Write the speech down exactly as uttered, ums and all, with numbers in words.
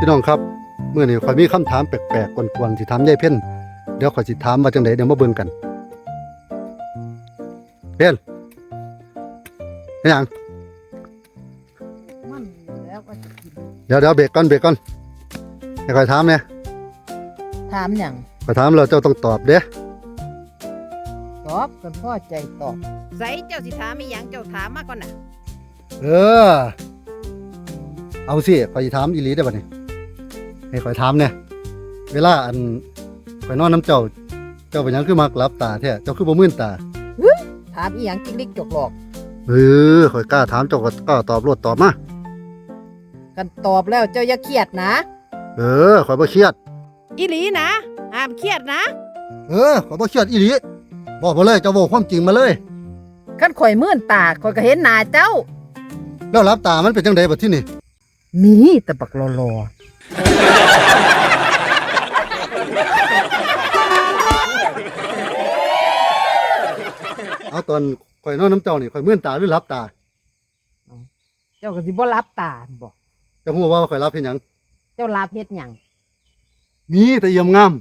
พี่น้องครับ มื้อนี้ข้อยมีคำถามแปลกๆ กวนๆ สิถามยายเพ็ญ เดี๋ยวข้อยสิถามว่าจั่งใด เดี๋ยวมาเบิ่งกัน เพ็ญ อิหยัง มันแล้วก็สิกิน เดี๋ยวๆ เบรกก่อน เบรกก่อน ให้ข้อยถามแหน่ ถามหยัง ข้อยถามแล้วเจ้าต้องตอบเด้ ตอบ คันพอใจตอบ ใส เจ้าสิถามอีหยัง เจ้าถามมาก่อนน่ะ เออ เอาสิ ข้อยสิถามอีหลีได้อบัดนี้ ให้ข้อยถามแหน่ เวลาอันข้อยนอนนำเจ้า เจ้าเป็นหยังคือมักหลับตาแท้ เจ้าคือบ่มืนตา ถามอีหยังจิกลิกจกหลอก เออ ข้อยกล้าถาม เจ้าก็กล้าตอบโลด ตอบมา คันตอบแล้วเจ้าอย่าเครียดนะ เออ ข้อยบ่เครียด อีหลีนะ ห้ามเครียดนะ เออ ข้อยบ่เครียดอีหลี บอกมาเลย เจ้าเว้าความจริงมาเลย คันข้อยมืนตา ข้อยก็เห็นหน้าเจ้า แล้วหลับตามันเป็นจั่งใดบัดทีนี้ มีแต่บักหล่อๆ เอาตอนข้อยนอนนำเจ้านี่ ข้อยมืนตาหรือหลับตา เจ้าก็สิบ่หลับตาบ่ เจ้าฮู้ว่าข้อยหลับเฮ็ดหยัง เจ้าหลับเฮ็ดหยัง มีแต่เยี่ยมงาม